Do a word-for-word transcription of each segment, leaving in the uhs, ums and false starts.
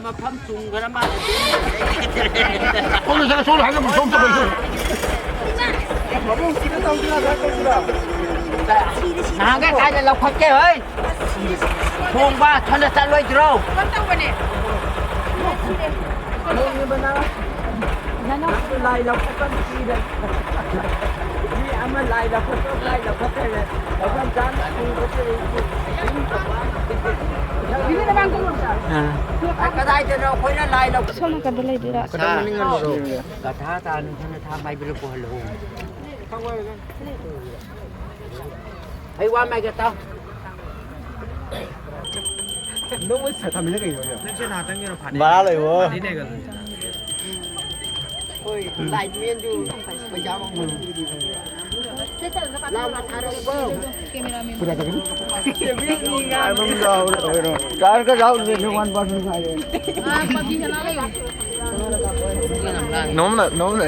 ꯃꯐꯝ ꯆꯨꯝꯈ꯭ꯔ ꯃꯥꯜꯂꯦ꯫ ꯁꯣꯝꯗ ꯆꯠꯂꯣ, ꯁꯣꯝꯗ ꯍꯥꯏꯒꯠꯂꯣ, ꯁꯣꯝ ꯆꯠꯂꯣ, ꯁꯣꯝ꯫ ꯅꯍꯥꯟꯒꯩ ꯀꯥꯏꯗ ꯂꯧꯈꯠꯀꯦ, ꯍꯣꯏ? ꯊꯣꯡꯕ ꯊꯣꯟꯗ ꯆꯠꯂꯣꯏꯗ꯭ꯔꯣ? ꯂꯥꯏ ꯂꯧꯈꯠꯄ ꯀꯤꯔꯦ꯫ ꯃꯤ ꯑꯃ ꯂꯥꯏ ꯂꯧꯈꯠꯄ, ꯂꯥꯏ ꯂꯧꯈꯠꯈ꯭ꯔꯦ꯫ ꯂꯧꯐꯝ ꯆꯥꯅ ꯊꯤꯕꯁꯦ꯫ ꯑ, ꯀꯗꯥꯏꯗꯅꯣ ꯑꯩꯈꯣꯏꯅ ꯂꯥꯏ ꯂꯧ- ꯁꯣꯝ ꯅꯥꯀꯟꯗ ꯂꯩꯗꯣꯏꯔꯥ? ꯀꯊꯥ ꯇꯥꯅ ꯊꯥ ꯃꯥꯏꯕꯤꯔ ꯄꯨꯍꯜꯂꯣ꯫ ꯑꯩ ꯋꯥ ꯃꯥꯏꯒꯦ ꯇꯥꯎ꯫ ꯅꯪ ꯃꯣꯏ ꯁꯥ ꯊꯝꯃꯤꯅ ꯀꯩꯅꯣ? ꯅꯪꯁꯦ ꯅꯍꯥꯛꯇꯪꯒꯤꯔꯣ ꯐꯥꯅꯤ? ꯚꯔꯥ ꯂꯩꯕꯣ꯫ ꯐꯥꯅꯤ ꯂꯩꯒꯅꯨ꯫ ꯍꯣꯏ, ꯂꯥꯏꯠꯃꯦꯟꯗꯨ ꯄꯩꯁꯥ ꯃꯃꯜ꯫ ꯂꯥꯎꯅ ꯊꯥꯔꯛꯎꯀꯣ꯫ ꯑꯗꯨꯝ ꯌꯥꯎꯔꯦ ꯀꯩꯅꯣ꯫ ꯆꯥꯔꯒ ꯌꯥꯎꯔꯦ, one percent ꯍꯥꯏꯔꯦ꯫ ꯅꯣꯝꯅ, ꯅꯣꯝꯅ꯫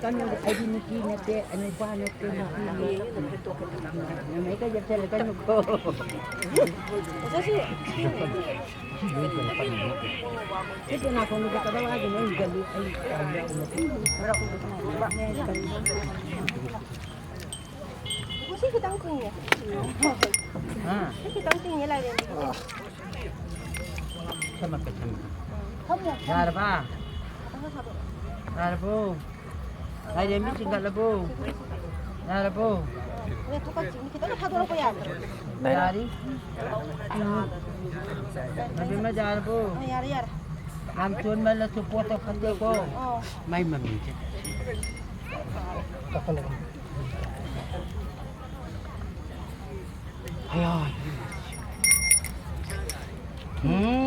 ꯑꯩꯗꯤ ꯅꯨꯄꯤ ꯅꯠꯇꯦ, ꯅꯨꯄꯥ ꯅꯠꯇꯦ, ꯅꯨꯄꯤꯅꯦ꯫ ꯅꯨꯃꯤꯠꯀ ꯌꯦꯞꯁꯜꯂꯛꯀꯅꯨꯀꯣ꯫ ꯁꯤ ꯅꯥꯀꯣꯡꯗ ꯀꯗꯥꯏ ꯋꯥꯏꯗꯅꯣ ꯑꯩ ꯒꯜꯂꯤ, ꯑꯩ ꯃꯔꯛ ꯁꯤ ꯈꯤꯇꯪ ꯀꯨꯏꯌꯦ꯫ ꯍꯥ? ꯁꯤ ꯈꯤꯇꯪ ꯀꯨꯏꯌꯦ ꯂꯥꯏꯔꯦꯝꯕꯤ꯫ ꯁꯦꯝꯃꯛꯀꯦ, ꯁꯦꯝꯃꯛꯀꯦ꯫ ꯐꯝꯃꯣ꯫ ꯌꯥꯔꯕ? ꯈꯤꯇꯪ ꯊꯥꯗꯣꯛꯑꯣ꯫ ꯌꯥꯔꯕꯣ? ꯂꯥꯏꯔꯦꯝꯕꯤ ꯆꯤꯡꯈꯠꯂꯕꯣ? ꯌꯥꯔꯕꯣ? ꯅꯦ, ꯊꯨꯀꯟꯁꯤꯡꯗꯤ ꯈꯤꯇꯪ ꯊꯥꯗꯣꯔꯛꯄ ꯌꯥꯗ꯭ꯔꯣ? ꯌꯥꯔꯤ꯫ ꯅꯕꯦꯝꯃ ꯌꯥꯔꯕꯣ? ꯑ, ꯌꯥꯔꯦ, ꯌꯥꯔꯦ꯫ ꯌꯥꯝ ꯆꯣꯟꯃꯜꯂꯁꯨ ꯄꯣꯠꯇꯣ ꯐꯠꯇꯦꯀꯣ꯫ ꯑꯣ꯫ ꯃꯥꯏ ꯃꯃꯤꯡꯁꯦ꯫ ꯍꯌꯥ꯫ ꯎꯝ꯫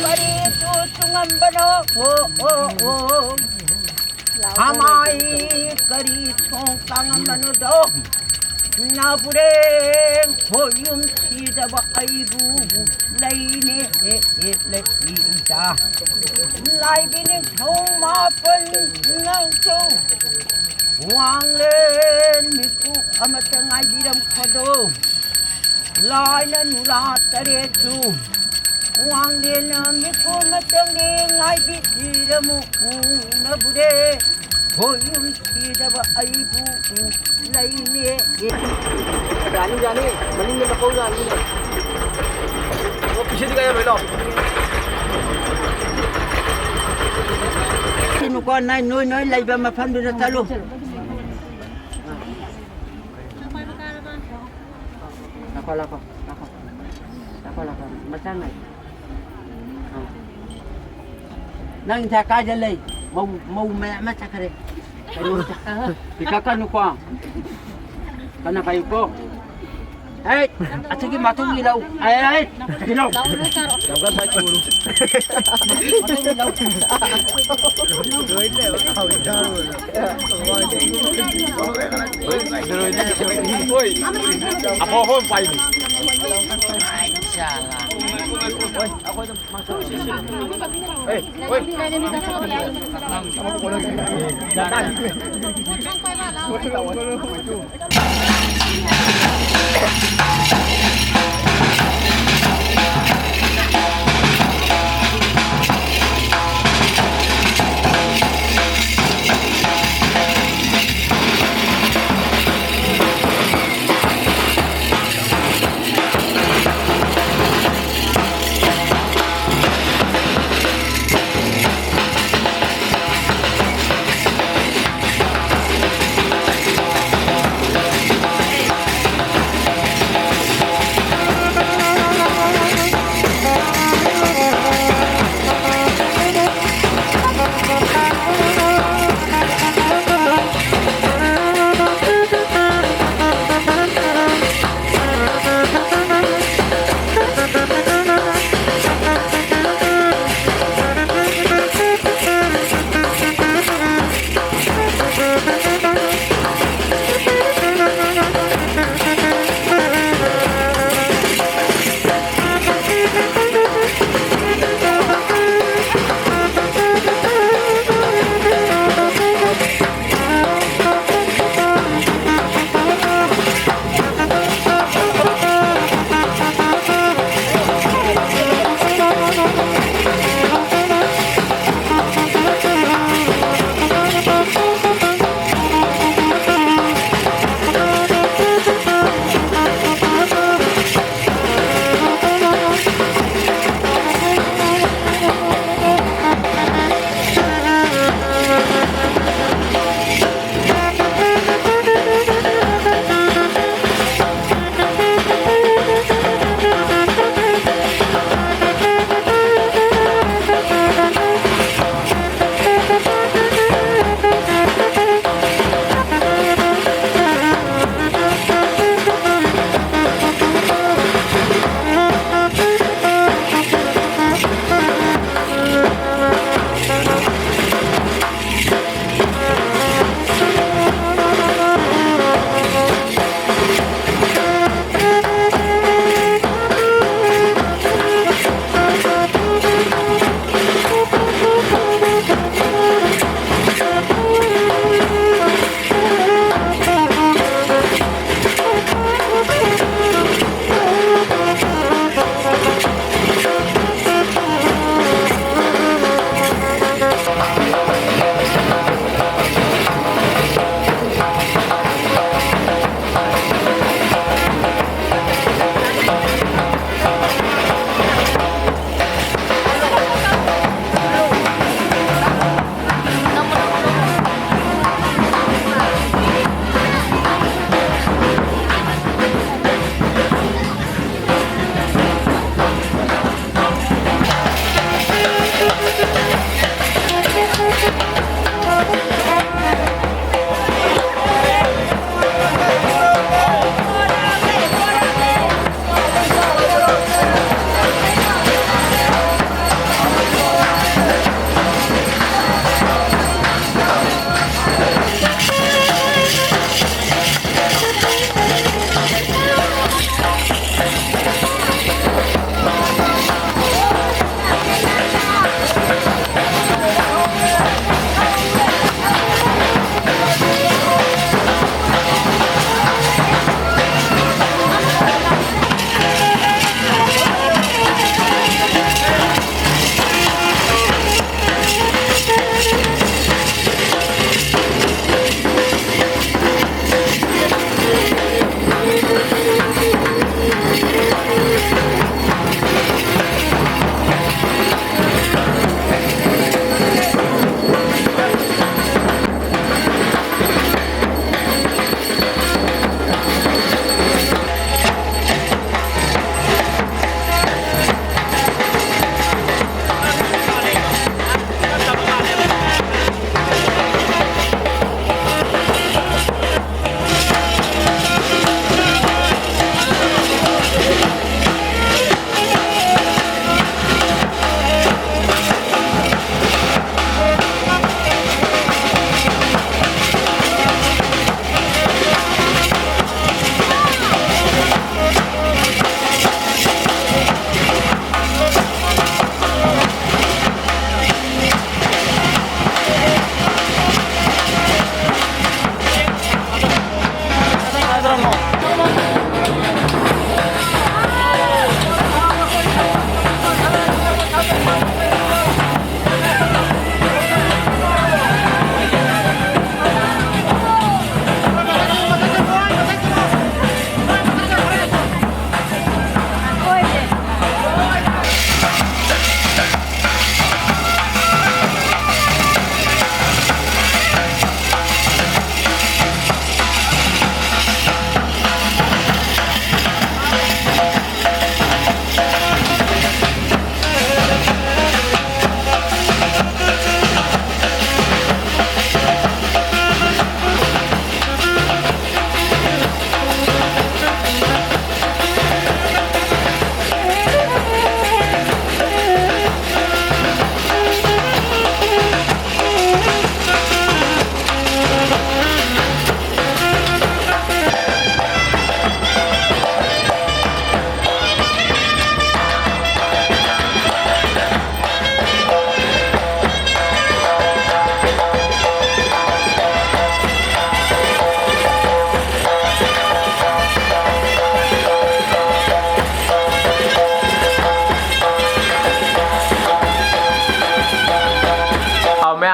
ꯀꯔꯤ ꯇꯨ ꯇꯨꯡꯉꯝꯕꯅꯣ? ꯑꯣ, ꯑꯣ, ꯑꯣ꯫ ꯍꯃꯥꯏ ꯀꯔꯤ ꯊꯣꯡ ꯀꯥꯡꯉꯝꯕꯅꯣꯗꯣ? ꯅꯥꯕꯨꯔꯦ ꯈꯣꯏꯌꯨꯝ ꯊꯤꯗꯕ ꯑꯩꯕꯨ ꯂꯩꯅꯦ ꯂꯩ ꯏꯆꯥ꯫ ꯂꯥꯏꯕꯤ ꯅꯤꯡꯊꯧ ꯃꯥꯄꯟ ꯅꯪꯁꯨ ꯋꯥꯡꯂꯦꯟ ꯃꯤꯀꯨꯞ ꯑꯃꯇ ꯉꯥꯏꯕꯤꯔꯝꯈꯣꯗꯣ꯫ ꯂꯥꯏꯅ ꯅꯨꯔꯥ ꯇꯔꯦꯠꯁꯨ ꯋꯥꯡꯂꯦꯟꯅ ꯃꯤꯀꯨꯞ ꯑꯃꯇꯪꯗꯤ ꯉꯥꯏꯕꯤꯔꯝꯃꯨ ꯎꯅꯕꯨꯔꯦ꯫ ꯍꯣꯏ ꯅꯨꯡꯁꯤꯗꯕ ꯑꯩꯕꯨ ꯂꯩꯅꯦ꯫ ꯌꯥꯅꯤ, ꯌꯥꯅꯤ꯫ ꯃꯅꯤꯡꯗ ꯂꯧꯍꯧ ꯌꯥꯅꯤꯅꯦ꯫ ꯑꯣ, ꯄꯤꯁꯤꯗꯤ ꯀꯥꯏ ꯂꯣꯏ ꯂꯥꯎ꯫ ꯁꯤꯅꯨꯀꯣ, ꯅꯣꯏ, ꯅꯣꯏ, ꯅꯣꯏ ꯂꯩꯕ ꯃꯐꯝꯗꯨꯗ ꯆꯠꯂꯨ꯫ ꯂꯥꯛꯈꯣ, ꯂꯥꯛꯈꯣ, ꯂꯥꯛꯈꯣ꯫ ꯂꯥꯛꯈꯣ, ꯂꯥꯛꯈꯣ꯫ ꯃꯆꯥ ꯉꯥꯏ꯫ ꯑꯥ꯫ ꯅꯪ ꯏꯟꯊꯥ ꯀꯥꯏꯗ ꯂꯩ? ꯃꯧ, ꯃꯧ ꯃꯌꯥꯝ ꯑꯃ ꯆꯠꯈ꯭ꯔꯦ꯫ ꯀꯩꯅꯣ, ꯄꯤꯈꯠꯀꯅꯨꯀꯣ꯫ ꯀꯟꯅ ꯄꯥꯏꯌꯨꯀꯣ꯫ ꯑꯦ, ꯑꯁꯤꯒꯤ ꯃꯇꯨꯡ ꯏꯜꯂꯧ꯫ ꯑꯦ, ꯑꯦ, ꯏꯜꯂꯧ꯫ ꯃꯇꯨꯡ ꯏꯜꯂꯧ꯫ ꯍꯣꯏ, ꯑꯐꯥꯎꯕ ꯑꯃ ꯄꯥꯏꯅꯤ꯫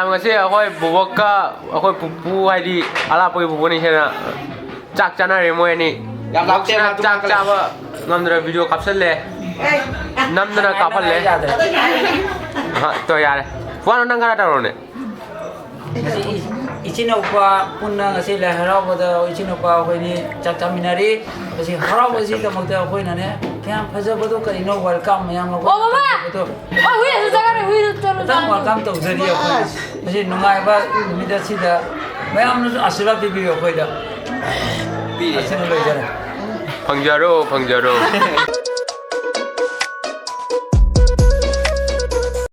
ꯉꯁꯤ ꯑꯩꯈꯣꯏ ꯕꯣꯕꯣꯛꯀ ꯑꯩꯈꯣꯏ ꯄꯨꯄꯨ, ꯍꯥꯏꯗꯤ ꯑꯂꯥꯞꯄꯒꯤ ꯄꯨꯄꯨꯅ ꯍꯦꯟꯅ ꯆꯥꯛ ꯆꯥꯅꯔꯦ ꯃꯣꯏ ꯑꯅꯤ꯫ ꯌꯥꯝ ꯂꯥꯞꯇꯦ, ꯕꯣꯕꯣꯛꯁꯤꯅ ꯂꯥꯞꯇꯦ, ꯆꯥꯛ ꯂꯥꯞꯇꯦ꯫ ꯆꯥꯕ ꯉꯝꯗꯅ ꯚꯤꯗꯤꯑꯣ ꯀꯥꯞꯁꯜꯂꯦ꯫ ꯅꯝꯗꯅ ꯀꯥꯞꯍꯜꯂꯦ꯫ ꯌꯥꯗ꯭ꯔꯦ꯫ ꯑꯍ, ꯇꯣ, ꯌꯥꯔꯦ꯫ ꯋꯥꯅꯣ, ꯅꯪ ꯈꯔ ꯇꯧꯔꯣꯅꯦ꯫ ꯉꯁꯤ ꯏ-, ꯏꯆꯤꯟ ꯏꯅꯥꯎꯄꯥ ꯄꯨꯟꯅ ꯉꯁꯤ ꯂꯥꯏ ꯍꯔꯥꯎꯕꯗ ꯏꯆꯤꯟ ꯏꯅꯥꯎꯄꯥ ꯑꯩꯈꯣꯏꯅꯤ ꯆꯥꯛ ꯆꯥꯃꯤꯟꯅꯔꯤ꯫ ꯉꯁꯤ ꯍꯔꯥꯎꯕꯁꯤꯗꯃꯛꯇ ꯑꯩꯈꯣꯏꯅꯅꯦ, ꯀꯌꯥꯝ ꯐꯖꯕꯗꯣ ꯀꯩꯅꯣ, welcome ꯃꯌꯥꯝ ꯑꯃ ꯑꯣ, ꯃꯃꯥ! ꯐꯖꯕꯗꯣ꯫ ꯑꯣ, ꯍꯨꯏ ꯑꯗꯨ ꯆꯠꯈ꯭ꯔꯦ, ꯍꯨꯏꯗꯨ ꯆꯠꯂꯨ, ꯈꯤꯇꯪ ꯆꯥꯔꯨ꯫ Welcome ꯇꯧꯖꯔꯤ ꯑꯩꯈꯣꯏ꯫ ꯉꯁꯤ ꯅꯨꯡꯉꯥꯏꯕ ꯅꯨꯃꯤꯠ ꯑꯁꯤꯗ ꯃꯌꯥꯝꯅꯁꯨ ꯑꯁꯤꯔꯕꯥꯗ ꯄꯤꯕꯤꯌꯨ ꯑꯩꯈꯣꯏꯗ꯫ ꯄꯤꯔꯤ꯫ ꯑꯁꯤꯅ ꯂꯣꯏꯖꯔꯦ꯫ ꯐꯪꯖꯔꯣ, ꯐꯪꯖꯔꯣ꯫